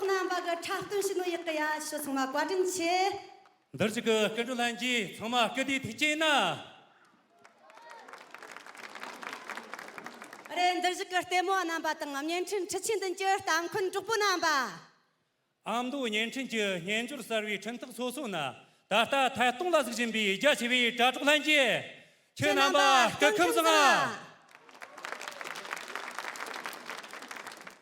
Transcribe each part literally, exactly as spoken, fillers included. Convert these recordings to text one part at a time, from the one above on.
རྣམ་པ་གི་འཁྲབ་སྟོན་ཞུ་ནོ་ཡག་གི་ཡ། ཞུ་ཚང་མ་བཀའ་དྲིན་ཆེ། འདིར་ཞིག་གི་སྐུ་མགྲོན་ལྷན་རྒྱས་ཚང་མ་སྐུ་དེ་ཐུགས་རྗེ་ཆེ་ན། རེད། འདིར་ཞིག་གི་ལྟད་མོ་བ་རྣམ་པ་དང་བརྙན་འཕྲིན་འཕྲུལ་ཆས་མདུན་གྱི་ལྟ་མཁན་གྲོགས་པོ་རྣམ་པ། ཨ་མདོ་བརྙན་འཕྲིན་གྱི་སྙན་སྦྱོར་གསར་བའི་འཕྲིན་ཐག་སོ་སོ་ན་ད་ལྟ་ཐད་གཏོང་ལ་གཟིགས་བཞིན་པའི་རྒྱ་ཆེ་བའི་དྲ་གྲོགས་ལྷན་རྒྱས། ཁྱེད་རྣམ་པ་སྐུ་ཁམས་བཟང་ང་།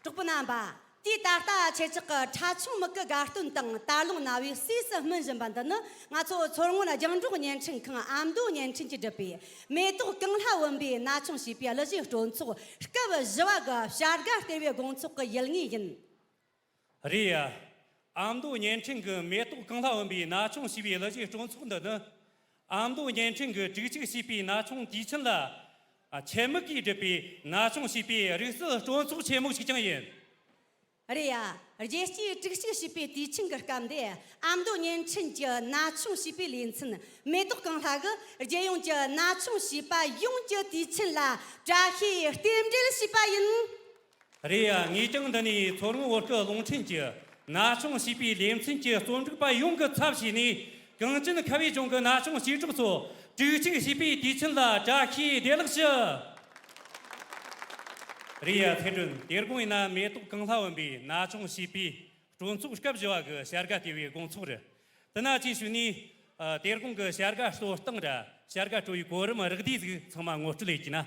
གྲོགས་པོ་རྣམ་པ། དེ་ད་ལྟ་ཁྱེད་ཅག་གི་ཁྲ་ཆུང་མིག་གི་དགའ་སྟོན་དང་དར་ལུང་རྣ་བའི་སྲིས་སུ་སྨིན་བཞིན་པ་འདི་ནི། ང་ཚོ་མཚོ་སྔོན་རྒྱང་སྒྲོག་བརྙན་འཕྲིན་ཁང་ཨ་མདོ་བརྙན་འཕྲིན་གྱིས་བསྒྲུབས་པའི་མེ་ཏོག་གངས་ལྷ་བུམ་པའི་ན་ཆུང་ཞེས་པའི་གླུ་གཞས་སྤྲོ་ཚོགས་སྐབས་བཞི་བ་གི་བྱ་དགའ་སྟེར་བའི་དགོང་ཚོགས་ཀྱི་ཡུལ་དངོས་ཡིན། རེད་ཡ། ཨ་མདོ་བརྙན་འཕྲིན་གྱི་མེ་ཏོག་གངས་ལྷ་བུམ་པའི་ན་ཆུང་ཞེས་པའི་གླུ་གཞས་སྤྲོ་ཚོགས་འདི་ནི། ཨ་མདོ་བརྙན་འཕྲིན་གྱི་དྲུག་གཅིག་ཞེས་པའི་ན་ཆུང་དུས་ཆེན་ལ། ཨ། ཆེད་དམིགས་ཀྱིས་བསྒྲུབས་པའི་ན་ཆུང་ཞེས་པའི་རིག་རྩལ་སྤྲོ་ཚོགས་ཆེན་མོ་ཞིག་ཀྱང་ཡིན། རེད་ཡ། རྒྱལ་སྤྱིའི་དྲུག་གཅིག་ཞེས་པའི་དུས་ཆེན་གྱི་སྐབས་འདིར། ཨ་མདོ་བརྙན་འཕྲིན་གྱི་ན་ཆུང་ཞེས་པའི་ལེ་ཚན་མེ་ཏོག་གངས་ལྷ་གིས་རྒྱལ་ཡོངས་ཀྱི་ན་ཆུང་ཞེས་པ་ཡོངས་ཀྱི་དུས་ཆེན་ལ་བཀྲ་ཤིས་རྟེན་འབྲེལ་ཞུས་པ་ཡིན། རེད་ཡ། ངས་ཀྱང་འདི་ནས་མཚོ་སྔོན་བོད་སྐད་རླུང་འཕྲིན་གྱི་ན་ཆུང་ཞེས་པའི་ལེ་ཚན་གྱི་རྩོམ་སྒྲིག་པ་ཡོངས་ཀྱི་ཚབ་བྱས་ནས། གངས་ཅན་ཁ་བའི་ལྗོངས་ཀྱི་ན་ཆུང་གཅེས་ཕྲུག་ཚོ་དྲུག་གཅིག་ཞེས་པའི་དུས་ཆེན་ལ་བཀྲ་ཤིས་བདེ་ལེགས་ཞུ། རེད་ཡ། ཚེ་སྒྲོན། དེ་དགོང་ཡིན་ན་མེ་ཏོག་གངས་ལྷ་བུམ་པའི་ན་ཆུང་ཞེས་པའི་སྤྲོ་ཚོགས་སྐབས་བཞི་བ་གི་བྱ་དགའ་སྟེར་བའི་དགོང་ཚོགས་རེད། དེ་ན་ཅིག་ཞུས་ནས། ཨ། དེ་དགོང་གི་བྱ་དགའ་སྤྲོད་སྟངས་ར་བྱ་དགའ་སྤྲོད་པའི་གོ་རིམ་རགས་བསྡུས་ཟིག་ཚང་མ་ངོ་སྤྲོད་ལས་ཀྱི་ན།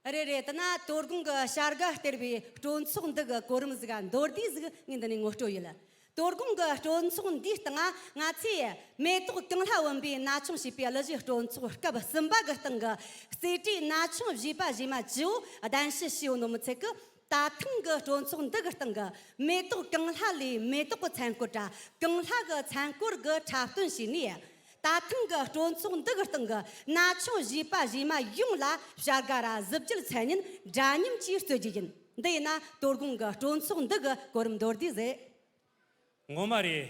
རེད་རེད། དེ་ན་དོ་དགོང་གི་བྱ་དགའ་སྟེར་བའི་སྤྲོ་ཚོགས་འདི་གི་གོ་རིམ་ཟིག་མདོར་བསྡུས་ཟིག་ངས་འདི་ནས་ངོ་སྤྲོད་ཡིན། དོ་དགོང་གི་སྤྲོ་ཚོགས་འདིའི་སྟེང་ང་ང་ཚོས་མེ་ཏོག་གངས་ལྷ་བུམ་པའི་ན་ཆུང་ཞེས་པའི་གླུ་གཞས་སྤྲོ་ཚོགས་སྐབས་གསུམ་པ་གི་སྟེང་གི་རྩེ་གྲས་ན་ཆུང་བཞེས་པ་བཞེས་མ་བཅུ་བོ་གདན་ཞུ་ཞུས་ཡོད་ནོ་མི་ཚད་གི། ད་ཐེངས་གི་སྤྲོ་ཚོགས་འདི་གི་སྟེང་གི་མེ་ཏོག་གངས་ལྷ་ལས་མེ་ཏོག་གི་མཚན་སྐོར་ར་གངས་ལྷ་གི་མཚན་སྐོར་གི་འཁྲབ་སྟོན་བྱས་ནས། ད་ཐེངས་གི་སྤྲོ་ཚོགས་འདི་གི་སྟེང་གི་ན་ཆུང་བཞེས་པ་བཞེས་མ་ཡོངས་ལ་བྱ་དགའ་ར་གཟི་བརྗིད་མཚན་སྙན་འདྲ་མཉམ་གྱིས་སྩོལ་རྒྱུ་ཡིན། འདི་ཡིན་ན་དོ་དགོང་གི་སྤྲོ་ཚོགས་འདི་གི་གོ་རིམ་མདོར་བསྡུས་ཟིག་ངོ་མ་རེད།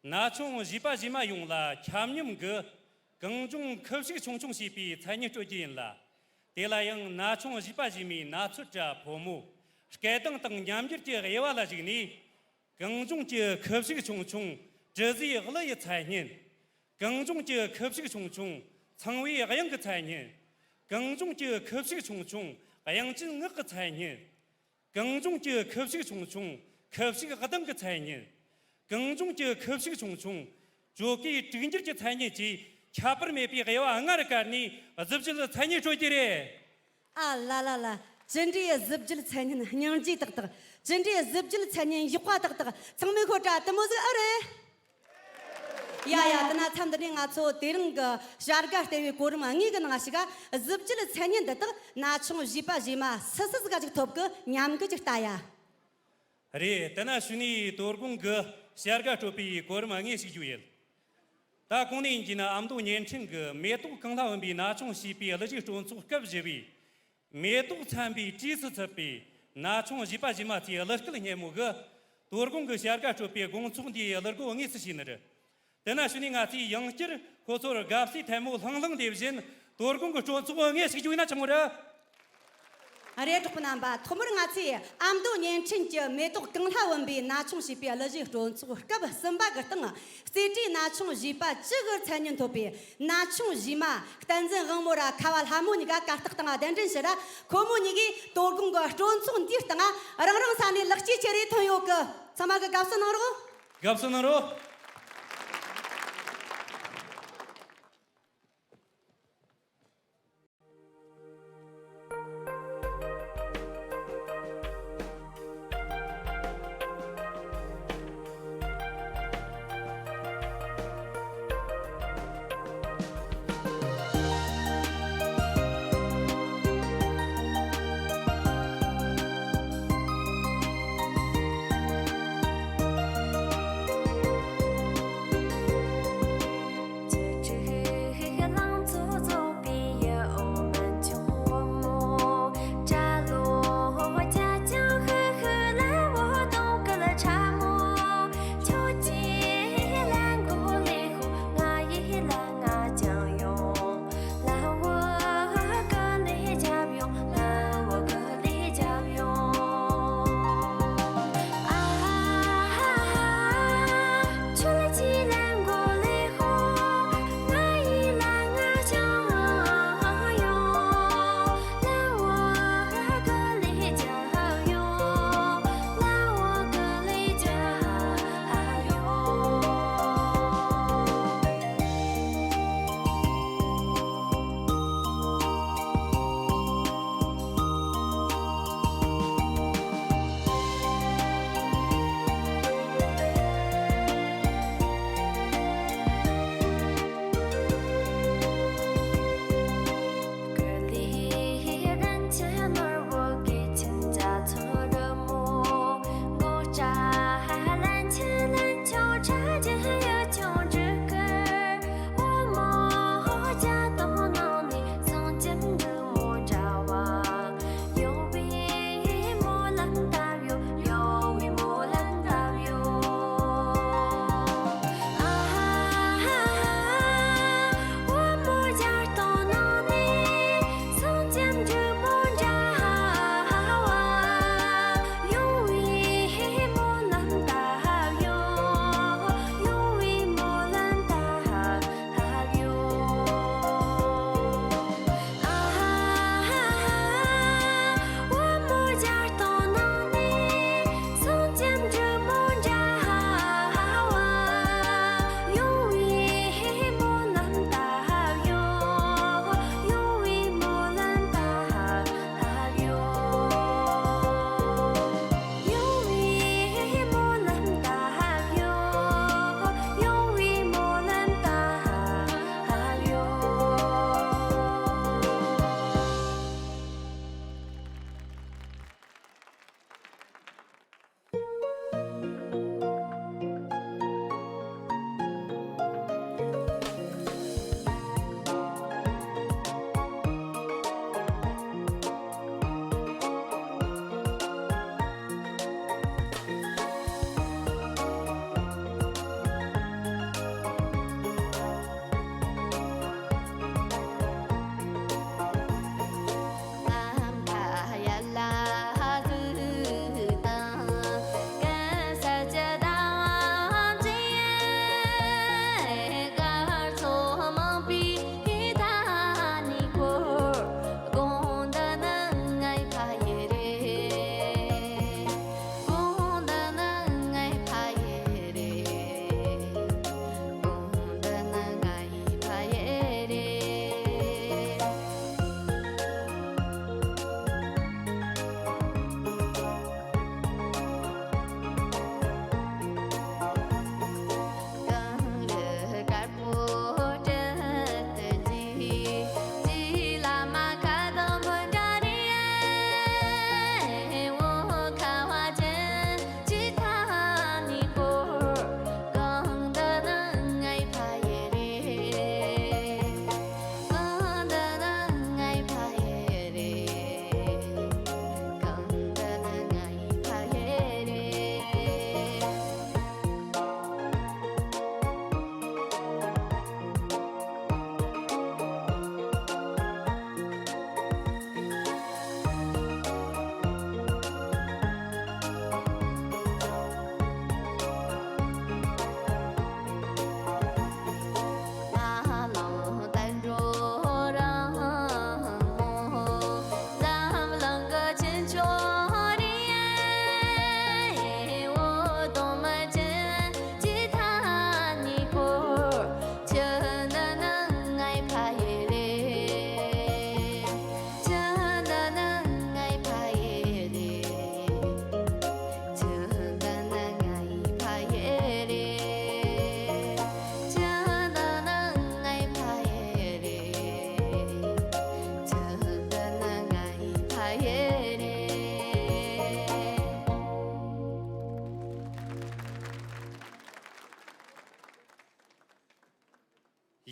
ན་ཆུང་བཞེས་པ་བཞེས་མ་ཡོངས་ལ་ཁྱབ་མཉམ་གྱི་གངས་ལྗོངས་ཁུ་བྱུག་ཆུང་ཆུང་ཞེས་པའི་མཚན་སྙན་སྤྲོད་རྒྱུ་ཡིན་ལ། དེ་ལ་ཡང་ན་ཆུང་བཞེས་པ་བཞེས་མའི་ན་ཚོད་ར་ཕོ་མོ། སྐད་གདངས་དང་ཉམས་འགྱུར་གྱི་དབྱེ་བ་ལ་གཞིགས་ནས། གངས་ལྗོངས་ཀྱི་ཁུ་བྱུག་ཆུང་ཆུང་དྲི་ཟའི་གླུ་ཡི་མཚན་སྙན། གངས་ལྗོངས་ཀྱི་ཁུ་བྱུག་ཆུང་ཆུང་ཚངས་པའི་དབྱངས་ཀྱི་མཚན་སྙན། གངས་ལྗོངས་ཀྱི་ཁུ་བྱུག་ཆུང་ཆུང་དབྱངས་ཅན་ངག་གི་མཚན་སྙན། གངས་ལྗོངས་ཀྱི་ཁུ་བྱུག་ཆུང་ཆུང་ཁུ་བྱུག་གདངས་ཀྱི་མཚན་སྙན། གངས་ལྗོངས་ཀྱི་ཁུ་བྱུག་ཆུང་ཆུང་བཅོ་ཀའི་དྲུག་འགྱུར་གྱི་མཚན་སྙན་བཅས་ཁྱད་པར་མེད་པའི་དབྱེ་བ་ལྔར་བཀར་ནས་གཟི་བརྗིད་མཚན་སྙན་སྤྲོད་རྒྱུ་རེད། ཨ་ལ་ལ་ལ། ཅི་འདྲའི་གཟི་བརྗིད་མཚན་སྙན་སྙིང་རྗེ་ཏག་ཏག་ཅི་འདྲའི་གཟི་བརྗིད་མཚན་སྙན་ཡག་པ་ཏག་ཏག་ཚང་མས་ཤོད་དྲ་དེ་མོ་ཟིག་ཨེ་རེད། ཡ་ཡ། དེ་ན་མཚམས་འདི་ནས་ང་ཚོ་དེ་རིང་གི་བྱ་དགའ་སྟེར་བའི་གོ་རིམ་དངོས་ཀྱི་ནང་ཞུགས། གཟི་བརྗིད་མཚན་སྙན་འདི་དག་ན་ཆུང་བཞེས་པ་བཞེས་མ་སུ་སུ་ཟིག་ག་ཅིག་ཐོབ་གི་མཉམ་གི་ཅིག་ལྟ་ཡ། རེད། དེ་ན་ཞུས་ནས་དོ་དགོང་གི་བྱ་དགའ་སྤྲོད་པའི་གོ་རིམ་དངོས་ཞུགས་རྒྱུ་ཡིན། ད་གོང་ནས་ཡིན་གྱི་ན་ཨ་མདོ་བརྙན་འཕྲིན་གྱི་མེ་ཏོག་གངས་ལྷ་བུམ་པའི་ན་ཆུང་ཞེས་པའི་གླུ་གཞས་སྤྲོ་ཚོགས་སྐབས་བཞི་པའི་མེ་ཏོག་ཚན་པའི་གྲས་སུ་ཚུད་པའི་ན་ཆུང་བཞེས་པ་བཞེས་མ་ཚོའི་གླུ་སྐད་སྙན་མོ་གིས་དོ་དགོང་གི་བྱ་དགའ་སྤྲོད་པའི་དགོང་ཚོགས་འདིའི་གླུ་སྒོ་དངོས་སུ་ཕྱེས་ནི་རེད། དེ་ན་ཞུས་ནས་ང་ཚོས་ཡང་བསྐྱར་ཁོ་ཚོར་དགའ་བསུའི་ཐལ་མོ་ལྷང་ལྷང་འདེབས་བཞིན་དོ་དགོང་གི་སྤྲོ་ཚོགས་དངོས་ཞུགས་རྒྱུ་ཡིན་ན་ཆི་མོ་རེད། རེད། གྲོགས་པོ་རྣམ་པ། ཐོག་མར་ང་ཚོས་ཨ་མདོ་བརྙན་འཕྲིན་གྱི་མེ་ཏོག་གངས་ལྷ་བུམ་པའི་ན་ཆུང་ཞེས་པའི་གླུ་གཞས་སྤྲོ་ཚོགས་སྐབས་གསུམ་པ་གི་སྟེང་རྩེ་གྲས་ན་ཆུང་བཞེས་པ་བཅུ་གི་མཚན་སྙན་ཐོབ་པའི་ན་ཆུང་བཞེས་མ་བསྟན་འཛིན་དབང་མོ་ར་ཁ་བ་ལྷ་མོ་གཉིས་ཀ་གར་སྟེགས་སྟེང་གདན་འདྲེན་ཞུ་ར། ཁོ་མོ་གཉིས་ཀས་དོ་དགོང་གི་སྤྲོ་ཚོགས་འདིའི་སྟེང་རང་རང་ས་ནས་ལེགས་སྐྱེས་ཁྱེར་རེ་ཐོན་ཡོད་གི། ཚང་མ་གི་དགའ་བསུ་གནང་རོགས། དགའ་བསུ་གནང་རོགས།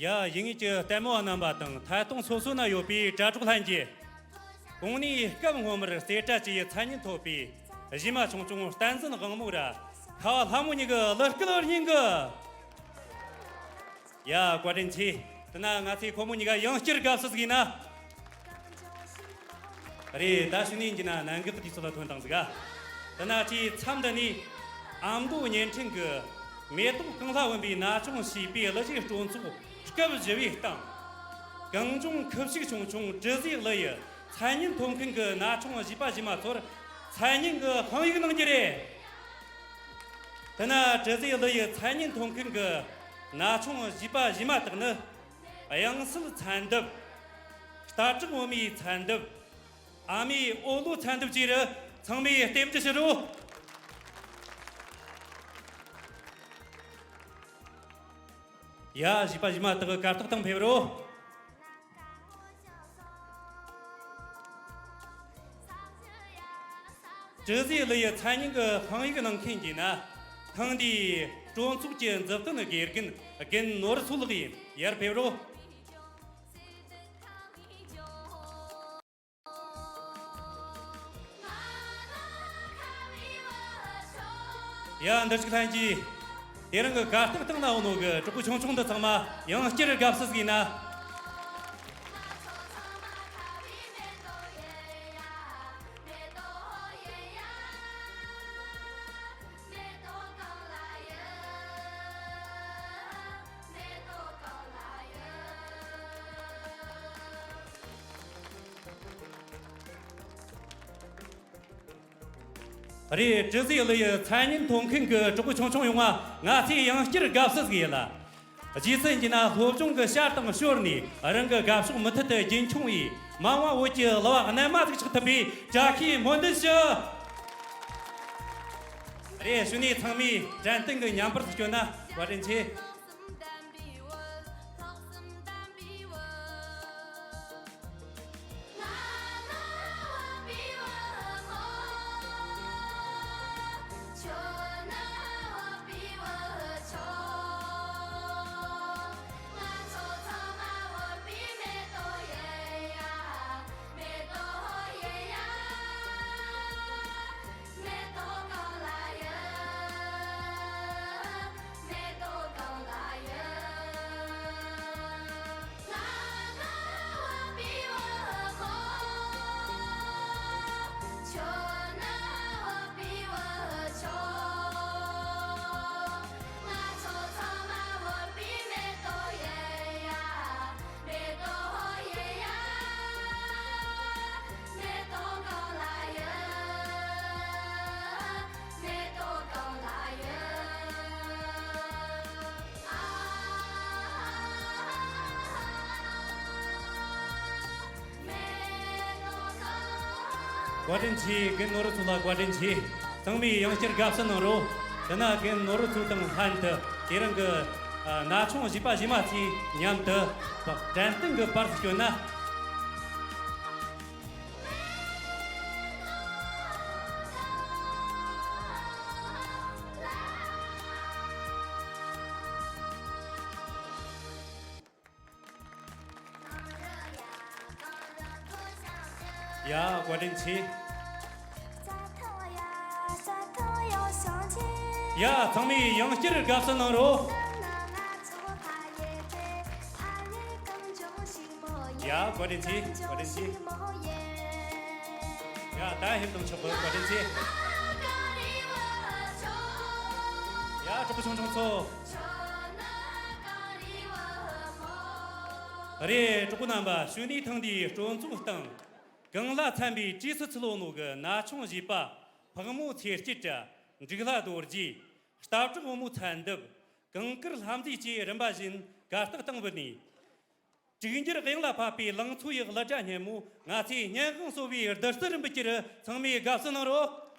ཡ། ཡུལ་དངོས་ཀྱི་ལྟད་མོ་བ་རྣམ་པ་དང་ཐད་གཏོང་སོ་སོ་ན་ཡོད་པའི་དྲ་གྲོགས་ལྷན་རྒྱས། གོང་ནས་སྐབས་སྔོན་མར་རྩེ་གྲས་ཀྱི་མཚན་སྙན་ཐོབ་པའི་གཞས་མ་ཆུང་ཆུང་བསྟན་འཛིན་དབང་མོ་ར་ཁ་བ་ལྷ་མོ་གཉིས་ཀྱི་གླུ་སྐད་སྙན་གི། ཡ། བཀའ་དྲིན་ཆེ། དེ་ན་ང་ཚོས་ཁོ་མོ་གཉིས་ཀ་ཡང་བསྐྱར་དགའ་བསུ་ཞུ་ན། རེད། ད་ཞུ་ནས་འགྱིན་ན་གནད་འགག་དེ་ཚོ་ལ་ཐོན་དང་ཟིག་ག། དེ་ན་ཅིའི་མཚམས་འདི་ནས་ཨ་མདོ་བརྙན་འཕྲིན་གྱི་མེ་ཏོག་གངས་ལྷ་བུམ་པའི་ན་ཆུང་ཞེས་པའི་གླུ་གཞས་སྤྲོ་ཚོགས་སྐབས་བཞི་བའི་སྟེང་། གངས་ལྗོངས་ཁུ་བྱུག་ཆུང་ཆུང་དྲི་ཟའི་གླུ་ཡི་མཚན་སྙན་ཐོབ་མཁན་གྱི་ན་ཆུང་གཞས་པ་གཞས་མ་ཚོར་མཚན་སྙན་གྱི་དཔང་ཡིག་གནང་རྒྱུ་རེད། དེ་ན་དྲི་ཟའི་གླུ་ཡི་མཚན་སྙན་ཐོབ་མཁན་གྱི་ན་ཆུང་གཞས་པ་གཞས་མ་དག་ནི། དབྱངས་གསལ་མཚན་འདེབས། སྟར་བྲག་བུ་མོའི་མཚན་འདེབས། ཨ་མའི་འོ་ལོ་མཚན་འདེབས་བཅས་རེད། ཚང་མས་རྟེན་འབྲེལ་ཞུ་རོགས། ཡ། གཞས་པ་གཞས་མ་དག་གར་སྟེགས་སྟེང་ཕེབས་རོགས། དྲི་ཟའི་གླུ་ཡི་མཚན་སྙན་གྱི་དཔང་ཡིག་གནང་མཁན་གྱི་ན། ཐེངས་འདིའི་སྤྲོ་ཚོགས་ཀྱི་མཛུབ་སྟོན་དགེ་རྒན་རྒན་ནོར་འཚོ་ལགས་ཡིན། ཡར་ཕེབས་རོགས། ཡ། འདིར་ཅིག་ལྷན་རྒྱས། དེ་རིང་གི་གར་སྟེགས་སྟེང་ན་འོང་ནོ་གི་གྲོགས་པོ་ཆུང་ཆུང་འདི་ཚང་མ་ཡང་བསྐྱར་དགའ་བསུ་ཞུ་ན། རེད། དྲི་ཟའི་གླུ་ཡི་མཚན་སྙན་ཐོབ་མཁན་གྱི་གྲོགས་པོ་ཆུང་ཆུང་ཡོང་བ་ང་ཚོས་ཡང་བསྐྱར་དགའ་བསུ་ཞུ་ཡི་ལ། རྗེས་སུ་འགྱིན་ན་སློབ་སྦྱོང་གི་ཞར་དང་ཞོར་ནས་རང་གི་དགའ་ཕྱོགས་མུ་མཐུད་དུ་རྒྱུན་འཁྱོངས་ཡིས་མ་འོངས་བོད་ཀྱི་གླུ་བ་རྣལ་མ་ཞིག་ཆགས་ཐུབ་པའི་བཀྲ་ཤིས་སྨོན་འདུན་ཞུ། རེད། ཞུ་ནས་ཚང་མས་དྲན་རྟེན་གྱི་མཉམ་པར་སྐྱོན་ན་བཀའ་དྲིན་ཆེ། བཀའ་དྲིན་ཆེ། རྒན་ནོར་བུ་ཚོ་ལ་བཀའ་དྲིན་ཆེ། ཚང་མས་ཡང་བསྐྱར་དགའ་བསུ་གནང་རོགས། དེ་ན་རྒན་ནོར་བུ་ཚོ་དང་ལྷན་དུ་དེ་རིང་གི་ཨ་ན་ཆུང་གཞས་པ་གཞས་མ་ཚོས་མཉམ་དུ་དྲན་རྟེན་གྱི་པར་སྐྱོན་ན། ཡ། བཀའ་དྲིན་ཆེ། ཡ། ཚང་མས་ཡང་བསྐྱར་དགའ་བསུ་གནང་རོགས། ཡ། བཀའ་དྲིན་ཆེ། བཀའ་དྲིན་ཆེ། ཡ། ད་ཧེབ་དང་ཆོག་གི། བཀའ་དྲིན་ཆེ། ཡ། གྲོགས་པོ་ཆུང་ཆུང་ཚོ། རེད། གྲོགས་པོ་རྣམ་པ། ཞུ་ནས་ཐེངས་འདིའི་སྤྲོ་ཚོགས་སྟེང་། གངས་ལྷ་འཚམ་པའི་གྲས་སུ་ཚུད་ཡོད་ནོ་གི་ན་ཆུང་གཞས་པ་ཕག་མོ་ཚེ་སྐྱིད་དྲ་འབྲུག་ལྷ་རྡོ་རྗེ། སྟར་བྲག་བུ་མོ་མཚན་འདེབས། གངས་དཀར་ལྷ་མཛེས་བཅས་རིམ་པ་བཞིན་གར་སྟེགས་སྟེང་བུད་ནས། དྲུག་འགྱུར་དབྱངས་ལ་ཕབ་པའི་ལང་ཚོ་ཡི་གླུ་སྒྲ་སྙན་མོ། ང་ཚོའི་སྙན་དབང་གསོ་བའི་བདུད་རྩི་རིན་པོ་ཆེར་ཚང་མས་དགའ་བསུ་གནང་རོགས།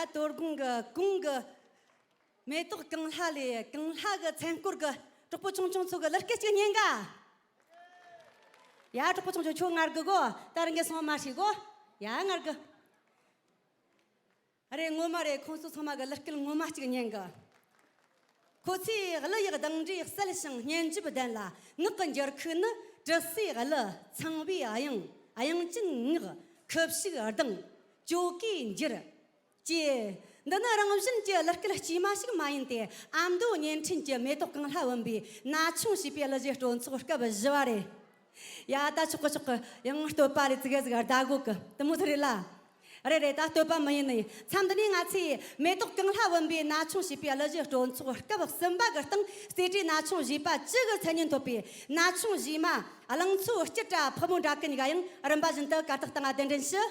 ད་དོ་དགོང་གི་གོང་གི་མེ་ཏོག་གངས་ལྷ་ལས་གངས་ལྷ་གི་མཚན་སྐོར་གི་གྲོགས་པོ་ཆུང་ཆུང་ཚོ་གི་གླུ་སྐད་ཅིག་ཉན་ག། ཡ། གྲོགས་པོ་ཆུང་ཆུང་ཁྱོད་ངར་གི་གོ། ད་རང་གི་སོང་མ་ཤེས་གོ། ཡ། ངར་གི། རེད། ངོ་མ་རེད། ཁོང་ཚོ་ཚང་མ་གི་གླུ་སྐད་ངོ་མ་གཅིག་ཉན་གི། ཁོ་ཚོས་གླུ་ཡི་གདངས་སྒྲས་གསལ་ཞིང་སྙན་འཇེབས་ལྡན་ལ། ངག་གི་འགྱུར་ཁུག་ནི་དྲི་ཟའི་གླུ། ཚངས་པའི་དབྱངས། དབྱངས་ཅན་ངག། ཁུ་བྱུག་གདངས། ཇོ་བོའི་འགྱུར། ཅེས། འདི་ནི་རང་བཞིན་གྱི་གླུ་སྐད་དཀྱུས་མ་ཞིག་མ་ཡིན་ཏེ། ཨ་མདོ་བརྙན་འཕྲིན་གྱི་མེ་ཏོག་གངས་ལྷ་བུམ་པས་ན་ཆུང་བྱིས་པའི་གླུ་གཞས་སྤྲོ་ཚོགས་སྐབས་བཞི་བ་རེད། ཡ། ད་ཆོག་གི་ཆོག་གི། ཡང་བསྟོད་པ་རེ་ཙི་གེ་ཟིག་བརྡ་དགོས་གི། དེ་མོ་ཟིག་རེད་ལ། རེད་རེད། ད་བསྟོད་པ་མི་ཡིན་ནི། མཚམས་འདི་ནས་ང་ཚོས་མེ་ཏོག་གངས་ལྷ་བུམ་པས་ན་ཆུང་བྱིས་པའི་གླུ་གཞས་སྤྲོ་ཚོགས་སྐབས་གསུམ་པ་གི་སྟེང་རྩེ་གྲས་ན་ཆུང་བྱིས་པ་བཅུ་གི་མཚན་སྙན་ཐོབ་པའི་ན་ཆུང་གཞས་མ་གླང་མཚོ་སྐྱིད་དྲ་ཕག་མོ་འདྲ་ཀུན་གཉིས་ཀ་ཡང་རིམ་པ་བཞིན་དུ་གར་སྟེགས་སྟེང་ང་གདན་འདྲེན་ཞུ།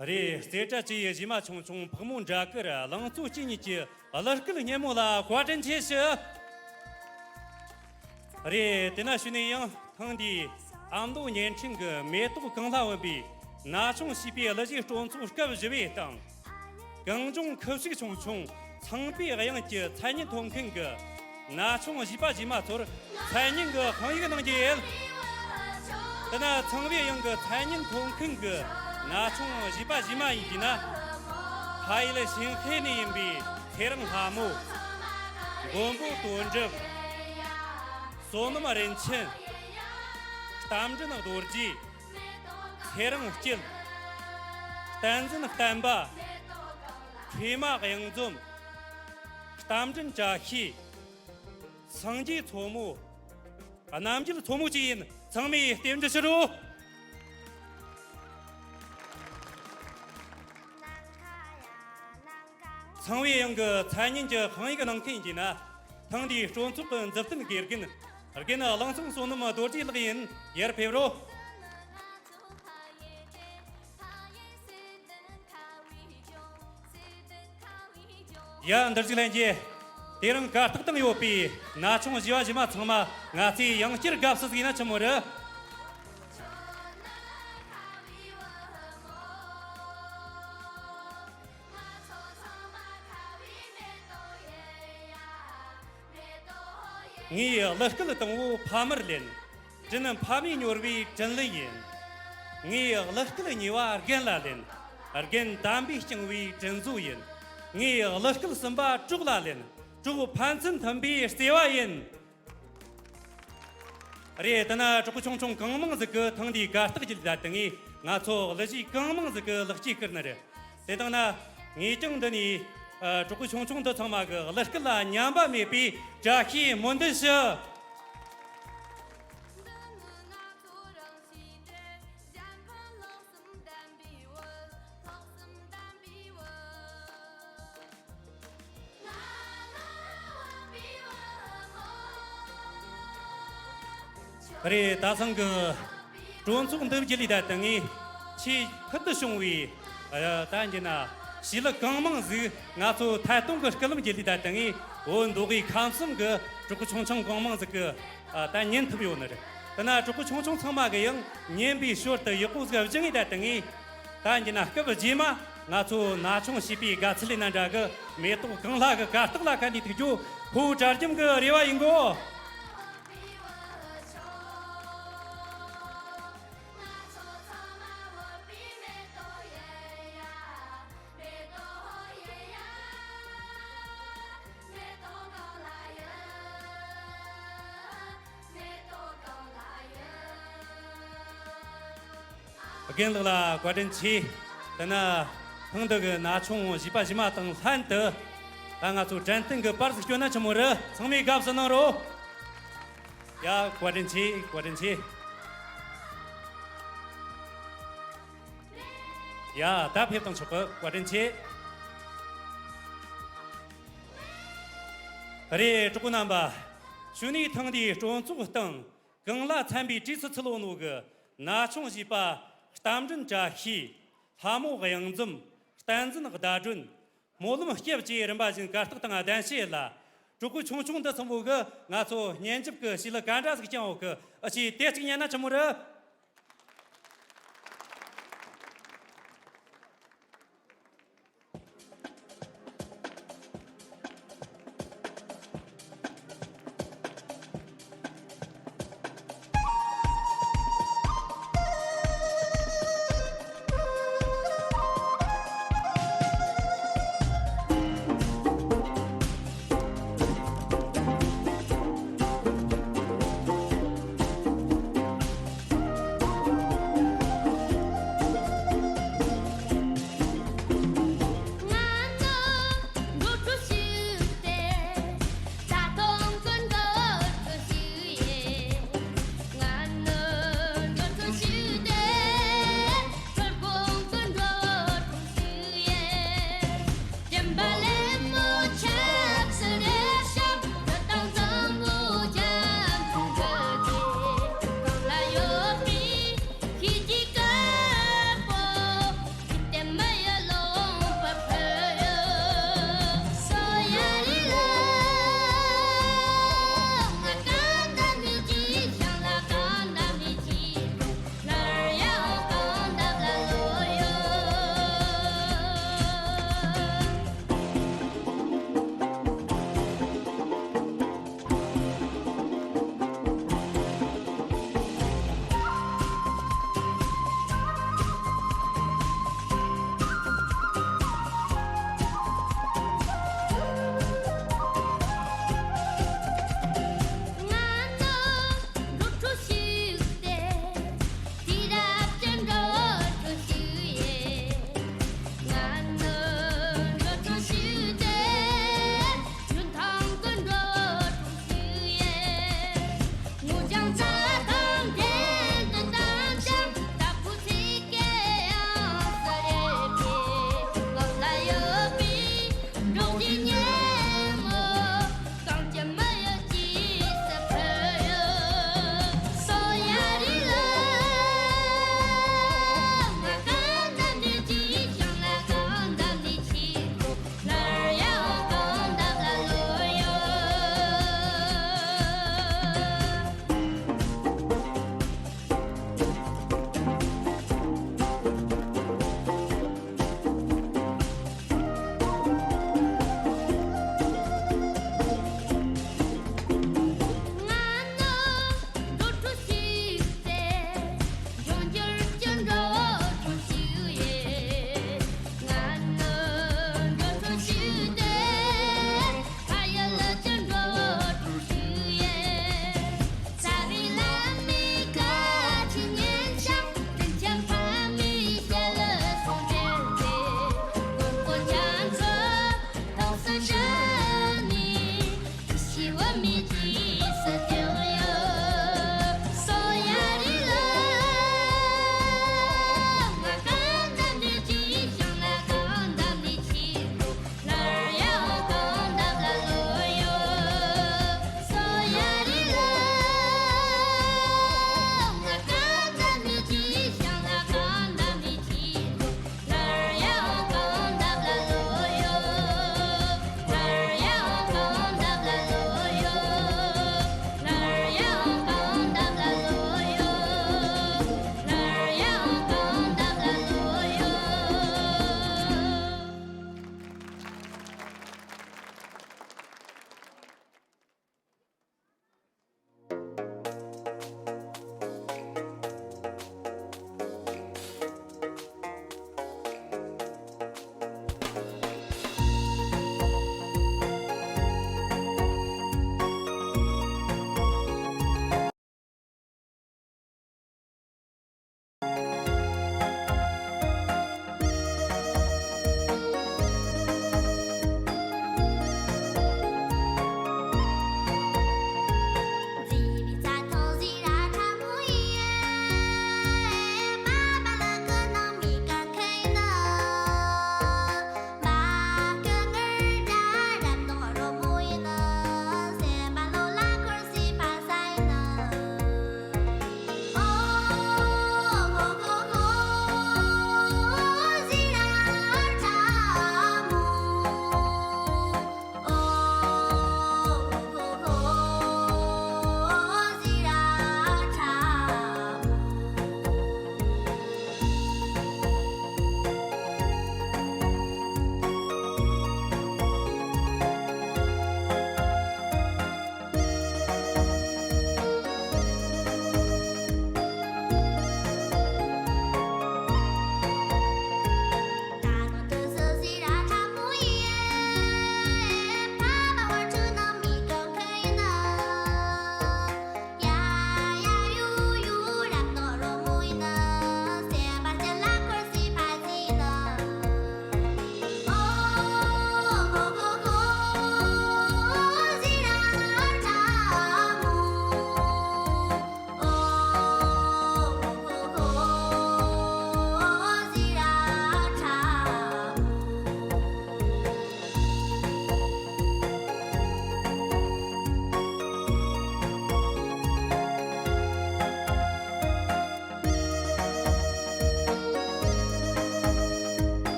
རེད། རྩེ་གྲས་བཅུ་ཡི་གཞས་མ་ཆུང་ཆུང་ཕག་མོ་འདྲ་དཀར་གླང་མཚོ་སྐྱིད་གཉིས་ཀྱི་གླུ་སྐད་སྙན་མོ་ལ་བཀའ་དྲིན་ཆེ་ཞུ། རེད། དེ་ན་ཞུ་ནས་ཡང་ཐེངས་འདིའི་ཨ་མདོ་བརྙན་འཕྲིན་གྱི་མེ་ཏོག་གངས་ལྷ་བུམ་པའི་ན་ཆུང་བྱིས་པའི་གླུ་གཞས་སྤྲོ་ཚོགས་སྐབས་བཞི་བའི་སྟེང་། གངས་ལྗོངས་ཁུ་བྱུག་ཆུང་ཆུང་ཚངས་པའི་དབྱངས་ཀྱི་མཚན་སྙན་ཐོན་མཁན་གྱི་ན་ཆུང་བྱིས་པ་བྱིས་མ་ཚོར་མཚན་སྙན་གྱི་དཔང་ཡིག་གནང་རྒྱུ་ཡིན། དེ་ན་ཚངས་པའི་དབྱངས་ཀྱི་མཚན་སྙན་ཐོན་མཁན་གྱི་ན་ཆུང་བྱིས་པ་བྱིས་མ་ཡིན་གྱི་ན། ཕ་ཡུལ་ཞིང་ཧེ་ནས་ཡིན་པའི་ཚེ་རིང་ལྷ་མོ། མགོན་པོ་དོན་གྲུབ། བསོད་ནམས་རིན་ཆེན། རྟ་མགྲིན་རྡོ་རྗེ། ཚེ་རིང་སྐྱིད། བསྟན་འཛིན་བསྟན་པ། ཁྲོས་མ་གཡང་འཛོམས། རྟ་མགྲིན་བཀྲ་ཤིས། སངས་རྒྱས་མཚོ་མོ། རྣམ་རྒྱལ་མཚོ་མོ་བཅས་ཡིན། ཚང་མས་རྟེན་འབྲེལ་ཞུ་རོགས། ཚངས་པའི་དབྱངས་ཀྱི་མཚན་སྙན་གྱི་དཔང་ཡིག་གནང་མཁན་ཡིན་ན། ཐེངས་འདིའི་སྤྲོ་ཚོགས་ཀྱི་མཛུབ་སྟོན་དགེ་རྒན། རྒན་གླང་ཚང་བསོད་ནམས་རྡོ་རྗེ་ལགས་ཡིན། ཡར་ཕེབས་རོགས། ཡ། འདིར་གཅིག་ལྷན་རྒྱས། དེ་རིང་གར་སྟེགས་སྟེང་ཡོད་པའི་ན་ཆུང་བྱིས་པ་བྱིས་མ་ཚང་མ་ང་ཚོའི་ཡང་བསྐྱར་དགའ་བསུ་ཟིག་ན་ཆི་མོ་རེད། ངའི་གླུ་སྐད་དང་པོ་ཕ་མར་ལེན། དྲིན་ཕ་མས་གཉོར་བའི་དྲིན་ལན་ཡིན། ངའི་གླུ་སྐད་གཉིས་པ་རྒན་ལ་ལེན། རྒན་དམ་པས་བསྐྱངས་པའི་དྲིན་གཟོ་ཡིན། ངའི་གླུ་སྐད་གསུམ་པ་གྲོགས་ལ་ལེན། གྲོགས་ཕན་ཚུན་མཐུན་པའི་བརྩེ་བ་ཡིན། རེད། དེ་ན་གྲོགས་པོ་ཆུང་ཆུང་གང་མང་ཟིག་གིས་ཐེངས་འདིའི་གར་སྟེགས་བརྒྱུད་ད་དེ་ངས་ང་ཚོ་གླུ་གཞས་གང་མང་ཟིག་གི་ལེགས་སྐྱེས་བསྐུར་ནི་རེད། དེ་དང་ན་ངས་ཀྱང་འདི་ནས་ཨ། གྲོགས་པོ་ཆུང་ཆུང་འདི་ཚང་མ་གི་གླུ་སྐད་ལ་ཉམས་པ་མེད་པའི་བཀྲ་ཤིས་སྨོན་འདུན་ཞུ། རེད། ད་ཐེངས་གི་སྤྲོ་ཚོགས་འདི་བརྒྱུད་ལས་ད་ལྟ་ངས་ཆེས་ཕུལ་དུ་བྱུང་བའི་ཨ། ད་འདི་ན་གཞས་ལུ་གང་མང་ཟིག་ང་ཚོ་ཐད་གཏོང་གི་སྐུད་ལམ་བརྒྱུད་ལས་ད་ལྟ་ངས་བོད་མདོ་དབུས་ཁམས་གསུམ་གི་གྲོགས་པོ་ཆུང་ཆུང་གང་མང་ཟིག་གི་ཨ། ད་ཉན་ཐུབ་ཡོད་ནི་རེད། དེ་ན་གྲོགས་པོ་ཆུང་ཆུང་ཚང་མ་གི་ཡང་ཉན་པའི་ཞོར་དུ་ཡག་པོ་ཟིག་བཞེངས་ངས་ད་ལྟ་ངས། ད་འདི་ན་སྐབས་རྗེས་མ་ང་ཚོ་ན་ཆུང་བྱིས་པའི་དགའ་ཚལ་ལས་ན་འདྲ་གི་མེ་ཏོག་གངས་ལྷ་གི་གར་སྟེགས་ལ་ཁ་འདི་ཐུག་རྒྱུ་ཕོ་བྲ་རྒྱམ་གི་རེ་བ་ཡིན་གོ། རྒན་ལགས་ལ་བཀའ་དྲིན་ཆེ། དེ་ན་ཐེངས་འདི་གི་ན་ཆུང་བྱིས་པ་བྱིས་མ་དང་ལྷན་དུ་ད་ང་ཚོ་དྲན་རྟེན་གི་པར་ཟིག་སྐྱོན་ན་ཆི་མོ་རེད། ཚང་མས་དགའ་བསུ་གནང་རོགས། ཡ། བཀའ་དྲིན་ཆེ། བཀའ་དྲིན་ཆེ། ཡ། ད་ཕེབས་དང་ཆོག་གི། བཀའ་དྲིན་ཆེ། རེད། གྲོགས་པོ་རྣམ་པ། ཞུ་ནས་ཐེངས་འདིའི་སྤྲོ་ཚོགས་སྟེང་གངས་ལ་ཚན་པའི་གྲས་སུ་ཚུད་ཡོད་ནོ་གི་ན་ཆུང་བྱིས་པ་རྟ་མགྲིན་བཀྲ་ཤིས། ལྷ་མོ་གཡང་འཛོམས། བསྟན་འཛིན་ཟླ་སྒྲོན། སྨོན་ལམ་སྐྱབས་བཅས་རིམ་པ་བཞིན་གར་སྟེགས་སྟེང་གདན་ཞུས་ལ། གྲོགས་པོ་ཆུང་ཆུང་འདི་ཚང་མོ་གི་ང་ཚོ་སྙན་འཇེབས་ཀྱི་གཞས་ལུ་ག་འདྲ་ཟིག་བསྐྱངས་ཡོད་གི། ཨ་ཅེ་དེ་གཅིག་ཉན་ན་ཆི་མོ་རེད།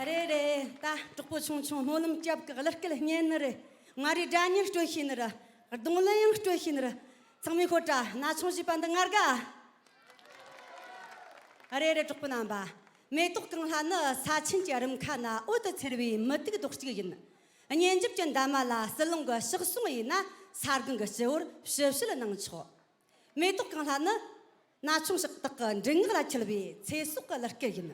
རེད་རེད། ད་གྲོགས་པོ་ཆུང་ཆུང་སྨོན་ལམ་སྐྱབས་ཀྱི་གླུ་སྐད་སྙན་ནི་རེད། མངའ་རིས་སྒྲ་སྙན་སྤྲོད་ཤེས་ནི་རེད། རྡུང་ལེན་ཡང་སྤྲོད་ཤེས་ནི་རེད། ཚང་མས་ཤོད་དྲ། ན་ཆུང་བཞི་པ་འདི་ང་དགའ། རེད་རེད། གྲོགས་པོ་རྣམ་པ། མེ་ཏོག་ཀུན་ལྷ་ནི་ས་ཆེན་གྱི་རིམ་ཁ་ན་འོད་དུ་འཚེར་བའི་མུ་ཏིག་རྡོག་གཅིག་ཡིན། སྙན་འཇེབས་ཀྱི་འདབ་མ་ལ་ཟིལ་ལོང་གི་ཕྱག་ཟུང་ཡིན་ན། ས་སྒང་གི་སྤྱི་བོར་ཕྱི་བཤོལ་གནང་ཆོག་མེ་ཏོག་ཀུན་ལྷ་ནི་ན་ཆུང་ཕྱག་རྟགས་ཀྱི་མགྲིན་ངག་ལ་འཁྱིལ་བའི་ཚེ་སྲོག་གི་གླུ་སྐད་ཡིན།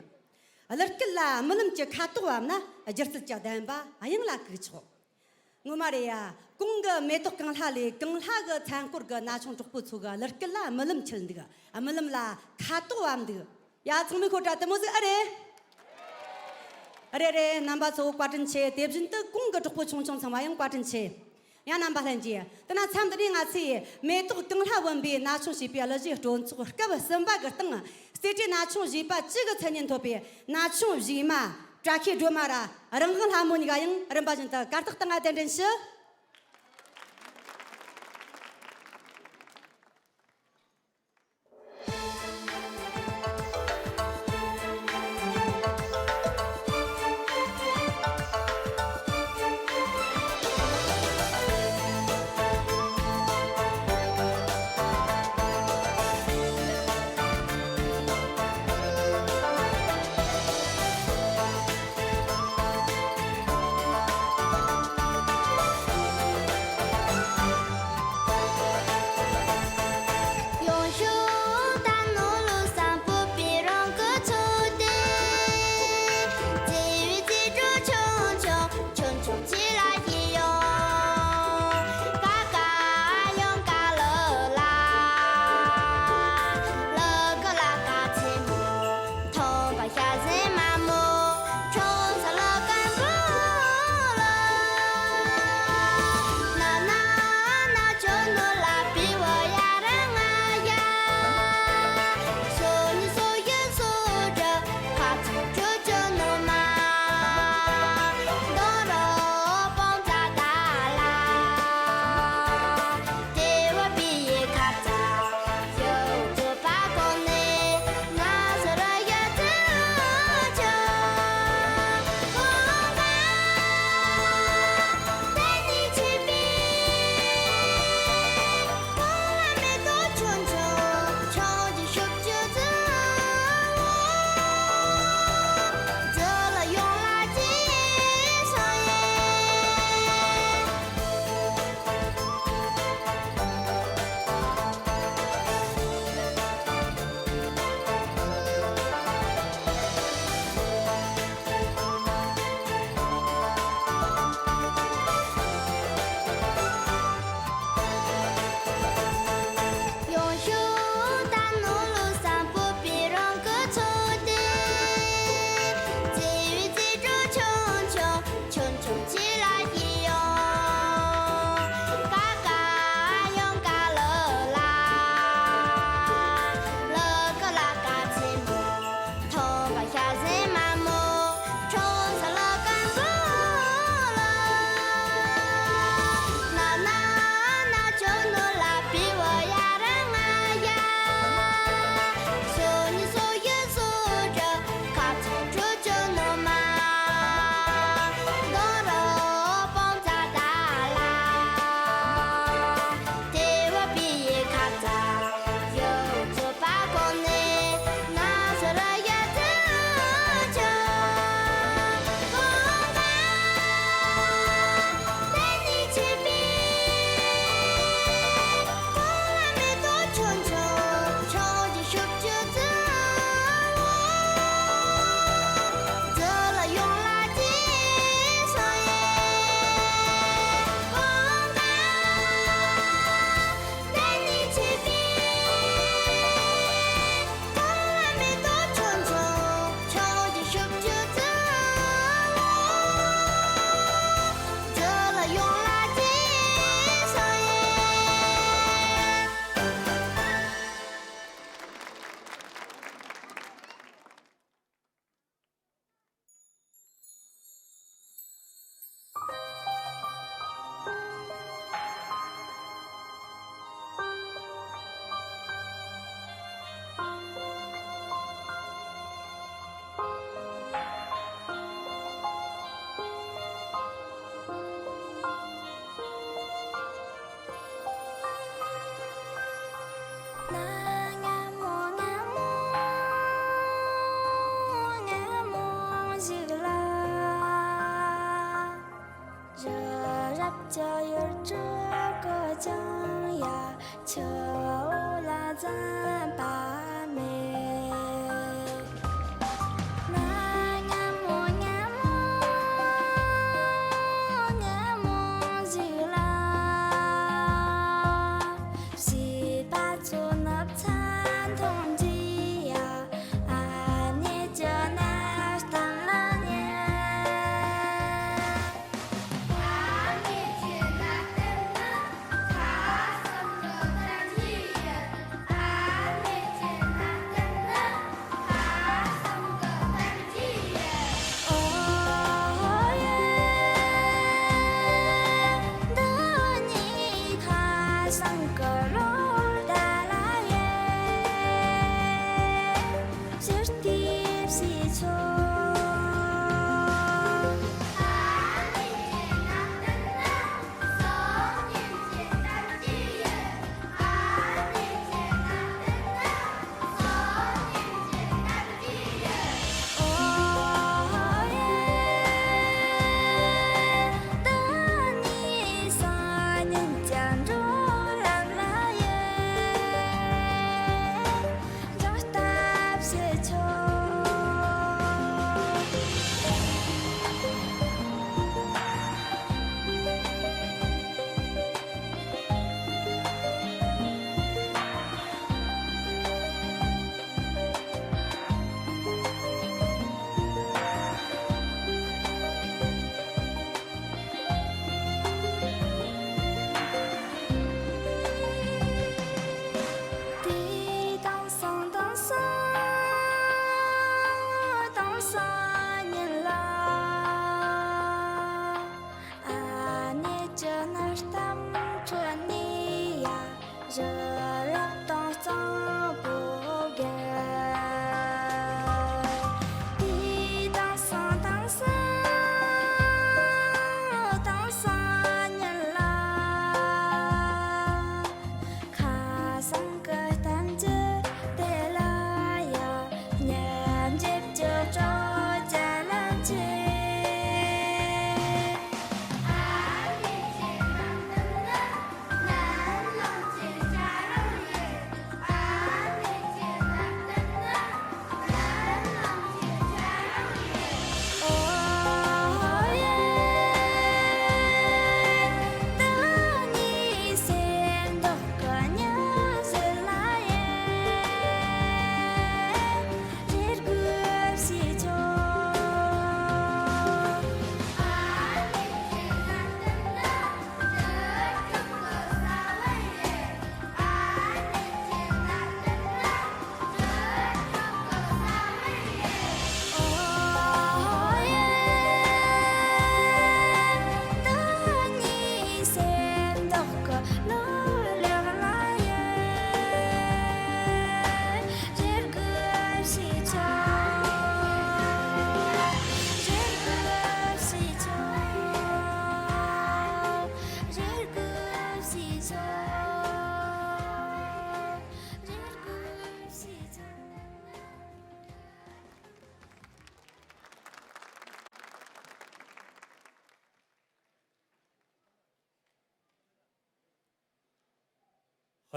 གླུ་སྐད་ལ་རྨི་ལམ་གྱི་ཁ་དོག་བབས་ན། སྒྱུ་རྩལ་གྱི་བདེན་པ་དབྱངས་ལ་བཀུག་ཆོག་ངོ་མ་རེད་ཡ། གོང་གི་མེ་ཏོག་ཀུན་ལྷ་ལས། ཀུན་ལྷ་གི་མཚན་སྐོར་གྱི་ན་ཆུང་གྲོགས་པོ་ཚོ་གི་གླུ་སྐད་ལ་རྨི་ལམ་འཁྱིལ་འདུག་རྨི་ལམ་ལ་ཁ་དོག་བབས་འདུག་ཡ། ཚང་མས་ཤོད་དྲ། དེ་མོ་ཟིག་ཨེ་རེད། རེད་རེད། རྣམ་པ་ཚོ་བཀའ་དྲིན་ཆེ། དེ་བཞིན་དུ་གོང་གི་གྲོགས་པོ་ཆུང་ཆུང་ཚང་མ་ཡང་བཀའ་དྲིན་ཆེ། ཡང་རྣམ་པ་ལྷན་རྒྱས། དེ་ན་མཚམས་འདི་ནས་ང་ཚོས་མེ་ཏོག་ཀུན་ལྷ་བུམ་པའི་ན་ཆུང་བཞི་པའི་གླུ་གཞས་སྤྲོ་ཚོགས་སྐབས་གསུམ་པ་གི་སྟེང་། རྩེ་གྲས་ན་ཆུང་བཞི་པ་བཅུ་གི་མཚན་སྙན་ཐོབ་པའི་ན་ཆུང་བཞི་མ་བཀྲ་ཤིས་སྒྲོལ་མ་ར་རང་དབང་ལྷ་མོ་གཉིས་ཀ་ཡང་རིམ་པ་བཞིན་དུ་གར་སྟེགས་སྟེང་ང་གདན་འདྲེན་ཞུ། ཅི་ཡོད་ཚོད་ཀྱང་ཡ་ཆུ་བོ་ལ་འཛེམ་པ་མེད། ང་སྔ་མོ་སྔ་མོ་སྔ་མོ་ཞིག་ལ། བྱིས་པ་ཚོ་ནུབ་ཚ་འཐུང་རྒྱུ་ཡ། ཨ་མྱེས་ཀྱི་མནའ་གཏམ་ལ་ཉན། ཨ་མྱེས་ཀྱི་མནའ་གཏམ་ནི་ཁ་སང་གི་གཏམ་རྒྱུད་ཡིན། ཨ་མྱེས་ཀྱི་མནའ་གཏམ་ནི། དེ་དེང་སང་དེང་སང་དེང་སང་ཉིན་ལ། ཨ་མྱེས་ཀྱི་མནའ་གཏམ་ཁྲོད་ནས་ཡ། བཞུ་རག་དང་གཙང་པོ་བརྒལ། དེ་དེང་སང་དེང་སང་དེང་སང་ཉིན་ལ། ཁ་སང་གི་གཏམ་རྒྱུད་དེ་ལ་ཡ། སྙན་འཇེབས་ཀྱི་སྲོག་རྩ་ལེན་ཆེད།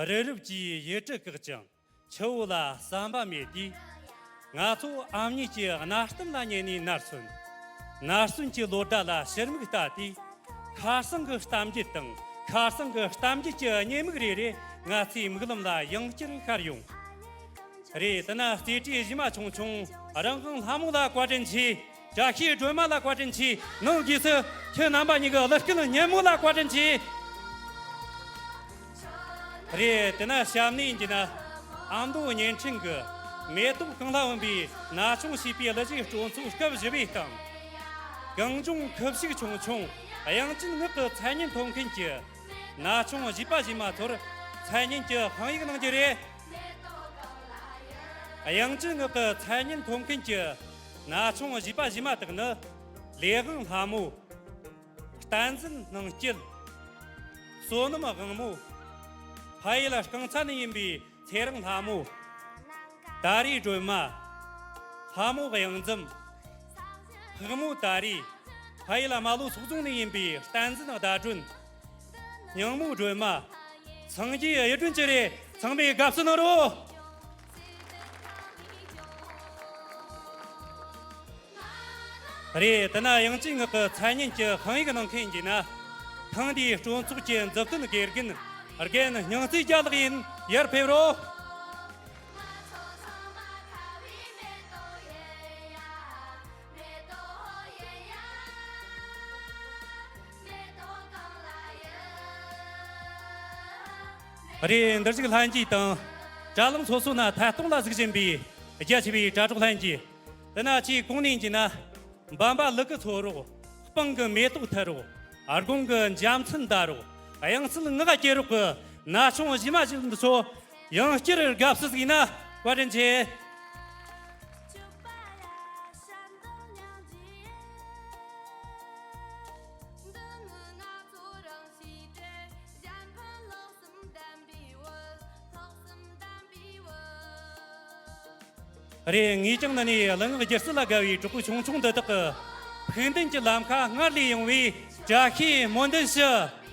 རི་རབ་ཀྱི་ཡུལ་གྲུ་བཀག་ཅིང་ཆུ་བོ་ལ་ཟམ་པ་མེད་དུས། ང་ཚོ་ཨ་མྱེས་ཀྱི་མནའ་གཏམ་ལ་ཉན་ནས་ནར་སོན། ནར་སོན་གྱི་ལོ་ཟླ་ལ་ཕྱིར་མིག་ལྟ་དུས། ཁ་སང་གི་གཏམ་རྒྱུད་དང་ཁ་སང་གི་གཏམ་རྒྱུད་ཀྱི་བརྙན་མིག་རེ་རེ་ང་ཚོའི་མིག་ལམ་ལ་ཡང་བསྐྱར་ཤར་ཡོང་། རེད། དེ་ན་རྩེ་གྲས་གཞི་མ་ཆུང་ཆུང་རང་དབང་ལྷ་མོ་ལ་བཀའ་དྲིན་ཆེ། བཀྲ་ཤིས་སྒྲོལ་མ་ལ་བཀའ་དྲིན་ཆེ། ནང་སྒོས་སུ་ཁྱེད་རྣམ་པ་གཉིས་ཀྱི་གླུ་སྐད་སྙན་མོ་ལ་བཀའ་དྲིན་ཆེ། རེད། དེ་ན་གཤམ་ནས་འདི་ན་ཨ་མདོ་བརྙན་འཕྲིན་གྱི་མེ་ཏོག་གངས་ལྷ་བུམ་པའི་ན་ཆུང་ཞེས་པའི་གླུ་གཞས་སྤྲོ་ཚོགས་སྐབས་བཞི་པའི་སྟེང་། གངས་ལྗོངས་ཁུ་བྱུག་ཆུང་ཆུང་དབྱངས་ཅན་ངག་གི་མཚན་སྙན་ཐོབ་མཁན་གྱི་ན་ཆུང་བཞི་པ་བཞི་མ་ཚོར་མཚན་སྙན་གྱི་དཔང་ཡིག་གནང་རྒྱུ་རེད། དབྱངས་ཅན་ངག་གི་མཚན་སྙན་ཐོབ་མཁན་གྱི་ན་ཆུང་བཞི་པ་བཞི་མ་དག་ནི། ལས་དབང་ལྷ་མོ། བསྟན་འཛིན་སྣང་སྐྱིད། བསོད་ནམས་དབང་མོ། ཕ་ཡུལ་རྐང་ཚ་ནས་ཡིན་པའི་ཚེ་རིང་ལྷ་མོ། ད་རེས་སྒྲོལ་མ། ལྷ་མོ་གཡང་འཛོམས། ཕག་མོ་ད་རེས། ཕ་ཡུལ་རྨ་ལྷོ་སོག་རྫོང་ནས་ཡིན་པའི་བསྟན་འཛིན་ཟླ་སྒྲོན། སྙིང་མོ་སྒྲོལ་མ། སངས་རྒྱས་གཡུ་སྒྲོན་བཅས་རེད། ཚང་མས་དགའ་བསུ་གནང་རོགས། རེད། དེ་ན་དབྱངས་ཅན་ངག་གི་མཚན་སྙན་གྱི་དཔང་ཡིག་གནང་མཁན་ཡིན་ན། ཐེངས་འདིའི་སྤྲོ་ཚོགས་ཀྱི་མཛུབ་སྟོན་དགེ་རྒན། རྒན་སྙིང་རྩེ་རྒྱལ་ལགས་ཡིན། ཡར་ཕེབས་རོགས། རེད། འདིར་བཞུགས་ལྷན་རྒྱས་དང་། དྲ་ལམ་སོ་སོ་ན་ཐད་གཏོང་ལ་གཟིགས་བཞིན་པའི་རྒྱ་ཆེ་བའི་དྲ་གྲོགས་ལྷན་རྒྱས། དེ་ན་ཆེས་གོང་ནས་ཡིན་ན། འབབ་འབབ་ལུག་གི་འཚོ་རོགས། སྤང་གི་མེ་ཏོག་འཐུ་རོགས། དགུང་གི་འཇའ་ཚོན་འདར་རོགས། དབྱངས་གསལ་ངག་གྱེར་རོགས་ཀྱི་ན་ཆུང་གཞས་མ་བཞིན་འདི་ཚོ་ཡང་བསྐྱར་དགའ་བསུ་ཟིག་ན་བཀའ་དྲིན་ཆེ། རེད། ངས་ཀྱང་འདི་ནས་གླུ་ངག་སྒྱུ་རྩལ་ལ་དགའ་བའི་གྲོགས་པོ་ཆུང་ཆུང་འདི་དག་གི་ཕུགས་འདུན་གྱི་ལམ་ཁ་སྔར་ལས་ཡངས་བའི་བཀྲ་ཤིས་སྨོན་འདུན་ཞུ།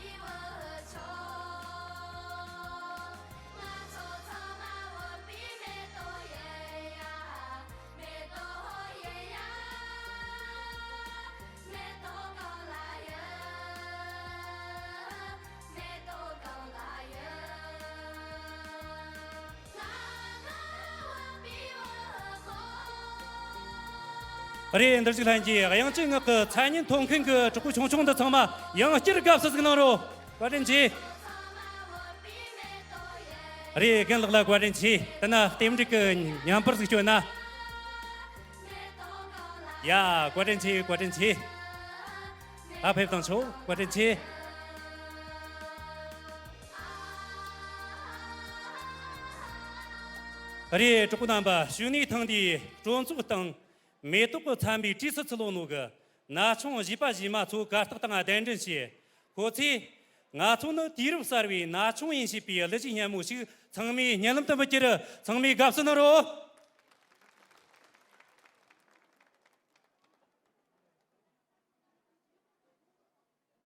རེད། འདིར་བཞུགས་ལྷན་རྒྱས། དབྱངས་ཅན་ངག་གི་མཚན་སྙན་ཐོབ་མཁན་གྱི་གྲོགས་པོ་ཆུང་ཆུང་འདི་ཚང་མ་ཡང་བསྐྱར་དགའ་བསུ་ཟིག་གནང་རོགས། བཀའ་དྲིན་ཆེ། རེད། རྒན་ལགས་ལ་བཀའ་དྲིན་ཆེ། དེ་ན་རྟེན་འབྲེལ་གྱི་མཉམ་པར་ཟིག་སྐྱོན་ན། ཡ། བཀའ་དྲིན་ཆེ། བཀའ་དྲིན་ཆེ། ཨ་ཕེབས་དང་ཆོག་བཀའ་དྲིན་ཆེ། རེད། གྲོགས་པོ་རྣམ་པ། གཞུག་ནས་ཐེངས་འདིའི་སྤྲོ་ཚོགས་སྟེང་མེ་ཏོག་གི་ཚན་པའི་གྲས་སུ་ཚུད་ཡོད་ནོ་གི་ན་ཆུང་གཞས་པ་གཞས་མ་ཚོ་གར་སྟེགས་སྟེང་གདན་འདྲེན་བྱས། ཁོ་ཚོས་ང་ཚོ་ནི་དུས་རབས་གསར་བའི་ན་ཆུང་ཡིན་ཞེས་པའི་གླུ་གཞས་སྙན་མོ་ཞིག་ཚང་མས་སྙན་ལམ་དུ་འབུལ་རྒྱུར་ཚང་མས་དགའ་བསུ་གནང་རོགས།